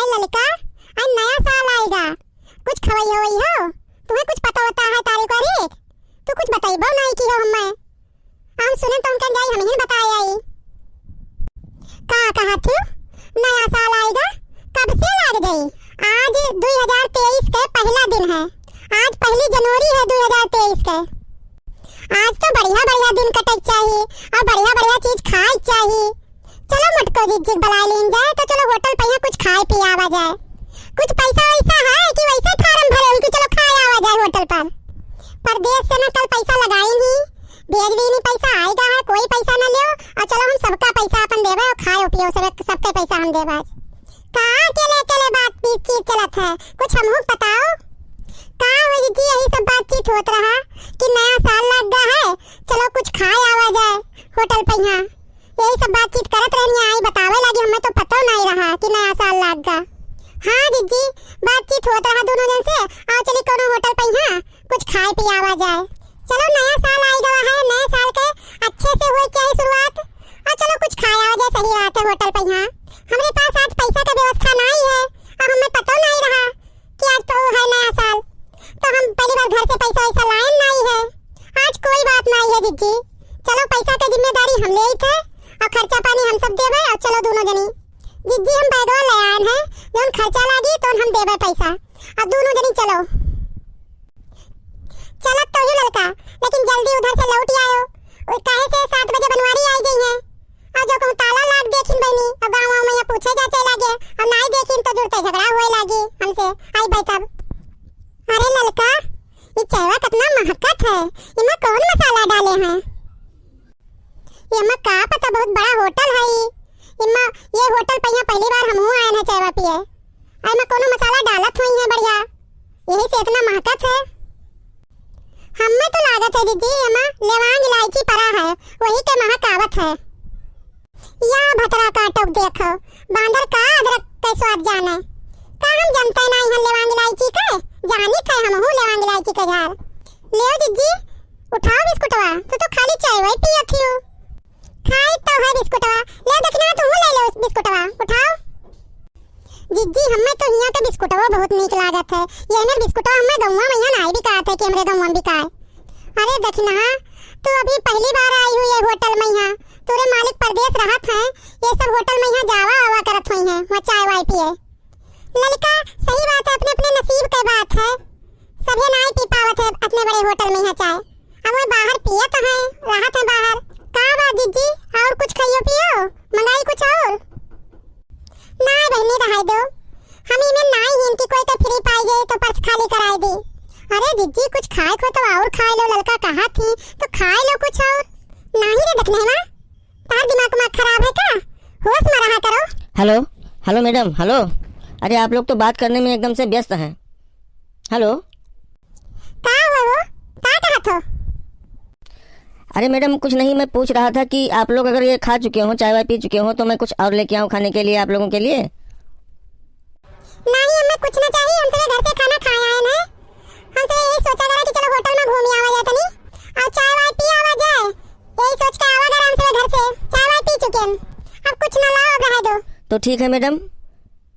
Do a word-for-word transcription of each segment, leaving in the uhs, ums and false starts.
ए ललका, आज नया साल आइगा, कुछ खवइहो वइहो? तुहैं कुछ पता वता है तारीख वारीख? तू कुछ बतइबो नाहीं किहो हम्मै। हम सुने तो हम कहेन जाई, हमहिन बताए आई। का कहत हो? नया साल आइगा, कब से लाग जाई? आज दुई हजार तेईस के पहिला दिन है, आज पहली जनवरी है दुई हजार तेईस के। आज तो बढ़िया बढ़िया दिन कटै क चाही और बढ़िया बढ़िया चीज खाए क चाही। चलो मोटको जिज्जी क बलाइ लीन जाए, तो चलो होटल पइहाँ कुछ खाए पिए आवा जाए। कुछ पैसा वैसा है कि वैसे फार्म भरे हो कि चलो खाए आवा जाए होटल पर? परदेस से ना कल पैसा लगाइन ही, भेज दीन ही पैसा, आइगा है, कोई पैसा ना लेव, और चलो हम सबका पैसा अपन देबे और खाए पियो सब, सबके पैसा हम देबे आज। का अकेले अकेले बातचीत चलत है, कुछ हमहू क बताओ। का हो जिज्जी, यही सब बातचीत होत रहा कि नया साल लाग गा है, चलो कुछ खाए आवा जाए होटल पइहाँ। यही सब बातचीत करत रहनी, आई बतावे लागी, हमें तो पतो नाहीं रहा कि नया साल लाग गा। हाँ जिज्जी, बातचीत होत रहा दोनों जन से, आओ चली कोनो होटल पइहाँ कुछ खाए पियावा जाए। चलो नया साल आइ गवा है, नए साल के अच्छे से होए चाही शुरुआत, और चलो कुछ खाए आवा जाए, सही बात है होटल पइहाँ। हमरे पास आज पैसा का व्यवस्था नाहीं है, अब हमें पतो नाहीं रहा कि आज तो है नया साल, तो हम पहली बार घर से पैसा वैसा लाएन नाहीं है। आज कोई बात नाहीं है जिज्जी, चलो पैसा के जिम्मेदारी हम लेइत है और खर्चा पानी हम सब देबे। और चलो दोनों जनी, जिज्जी हम बैगवा ले आएन है, जौन खर्चा लागी तो हम देबे पैसा। अब दोनों जनी चलो। चलत तो ही ललका, लेकिन जल्दी उधर से लौटि आयो, काहे से सात बजे बनवारी आइ गई है। और जो कहूँ ताला लाग देखिन बहिनी, और गाँव वाँव में यहाँ पूछे जाचे लागे, और नाहीं देखिन तो जुड़ते झगड़ा होए लागी हमसे। आई बैठब। अरे ललका, ये चायवा कितना महकत है, इमा कौन मसाला डाले हैं? इमा का पता, बहुत बड़ा होटल है ई। इमा, ये होटल पे यहाँ पहली बार हमहू आएन है चायवा पिए। और इमा कोनो मसाला डालत होई है बढ़िया, यही से इतना महकत है। हमें तो लागत है जिज्जी, इमा लेवांग इलायची परा है, वही के महक आवत है। या भतरा काटो देखो, बांदर का अदरक के स्वाद जाने। का हम जनते नाहीं हैं लेवांग इलायची के? जानित है हमहू लेवांग इलायची के झार। लेव जिज्जी, उठाओ बिस्कुटवा, तू तो खाली चायवा ही पियत हियो। खाई तो है बिस्कुटवा, ले दखिना तू ले लो बिस्कुटवा, उठाओ। जिज्जी, हमें तो हियाँ के बिस्कुटवा बहुत नीक लागत है। ये हमें बिस्कुटवा हमें गौवा में यहाँ नाहीं बिकात है कि हमरे गौवा में बिकाए। अरे दखिना, तू अभी पहली बार आई हू ये होटल में यहाँ, तोरे मालिक परदेस रहत हैं, ये सब होटल में यहाँ जावा आवा करत होई हैं, वहाँ चाय वाय पिए। ललका, सही बात है, अपने अपने नसीब के बात है, सभे नाहीं पी पावत है अपने बड़े होटल में यहाँ चाय। अब वह बाहर पियत हैं, रहत हैं बाहर। का बा जिज्जी, और कुछ खाइयो पियो, मंगाई कुछ और? ना बहिनी, रहाई दो, हम इमे नाहीं हिन कि कोई के फ्री पाई जाए तो पर्स खाली कराई दी। अरे जिज्जी, कुछ खाए को तो और खाए लो, ललका कहा थी तो खाए लो कुछ और। नाहीं रे दखिना, तार दिमाग उमाग खराब है का? होश में रहा करो। हेलो, हेलो मैडम, हेलो। अरे आप लोग तो बात करने में एकदम से व्यस्त हैं। हेलो। का हुआ हो? का कहत हो? अरे मैडम, कुछ नहीं, मैं पूछ रहा था कि आप लोग अगर ये खा चुके हो, चाय वाय पी चुके हो, तो मैं कुछ और लेके आऊँ खाने के लिए आप लोगों के लिए? नाहीं, हमें कुछ ना चाहिए, हम सभी घर से खाना खाए आए हैं। हम सभी यही सोचा करा कि चलो होटल में घूम आवा जाए तनी, और चाय वाय पी आवा जाए। यही सोच के आवा करा हम सभी घर से, चाय वाय पी चुके हैं। अब कुछ ना लाओ, अब रह दो। तो ठीक है मैडम,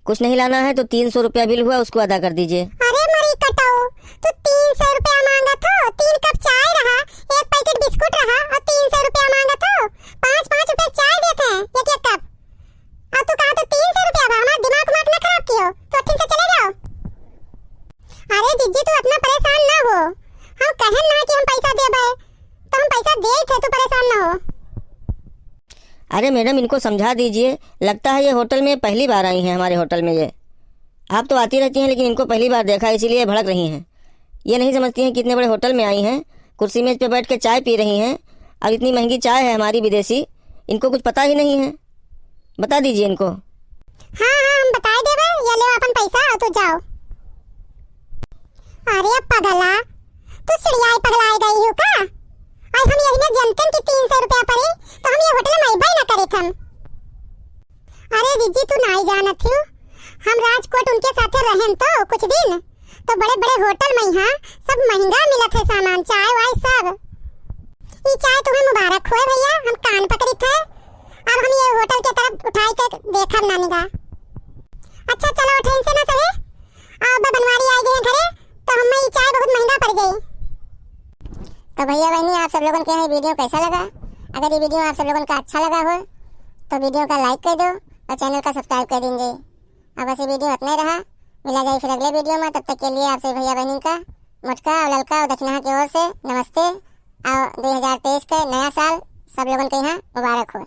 कुछ नहीं लाना है तो तीन सौ रुपया बिल हुआ, उसको अदा कर दीजिए। अरे मरी कटाओ, तू तीन सौ रुपया मांगत हो? तीन कप चाय रहा, एक पैकेट बिस्कुट रहा और तीन सौ रुपया मांगत हो? पाँच पाँच रुपया चाय देते हैं एक एक कप, और तू कहा तो तीन सौ रुपया बा। हमार दिमाग उमाग ना खराब कियो, तो ठीक से चले जाओ। अरे जिज्जी, तू इतना परेशान ना हो, हम कहन ना कि हम पैसा देबे, तो हम पैसा देइत है, तू परेशान ना हो। अरे मैडम, इनको समझा दीजिए, लगता है ये होटल में पहली बार आई हैं, हमारे होटल में ये। आप तो आती रहती हैं, लेकिन इनको पहली बार देखा है, इसीलिए भड़क रही हैं। ये नहीं समझती हैं कि इतने बड़े होटल में आई हैं, कुर्सी मेज पे बैठ के चाय पी रही हैं, और इतनी महंगी चाय है हमारी विदेशी, इनको कुछ पता ही नहीं है। बता दीजिए इनको। हाँ, हाँ, हम बताए देबे, ये लेव अपन पैसा और तू जाओ। अरे पगला, तू सिड़ियाई पगलाए गई हो का? आज हम यही में जनतन कि तीन सौ रुपया पड़े, तो हम ये होटल में अइबे न करित हम। अरे जिज्जी, तू नाई जानत हो, हम राजकोट उनके साथे रहेन तो कुछ दिन, तो बड़े बड़े होटल में यहाँ सब महंगा मिलत है सामान, चाय वाय सब। ई चाय तुम्हें मुबारक होए भैया, हम कान पकड़ित है, अब हम ये होटल के तरफ उठाई के देखब ना निगाह। अच्छा चलो तो भइया बहिनी, आप सब लोगन के यहाँ ये video कैसा लगा? अगर ये video आप सब लोगन का अच्छा लगा हो तो video का like कर दो और channel का subscribe कर दीजिए। अब बस ये video इतना ही रहा, मिला जाए फिर अगले video में। तब तक के लिए आपसे भइया बहिनी का मोटका और ललका और दक्षिणा के ओर से नमस्ते और दो हज़ार तेईस के नया साल सब लोगन के यहाँ मुबारक हो।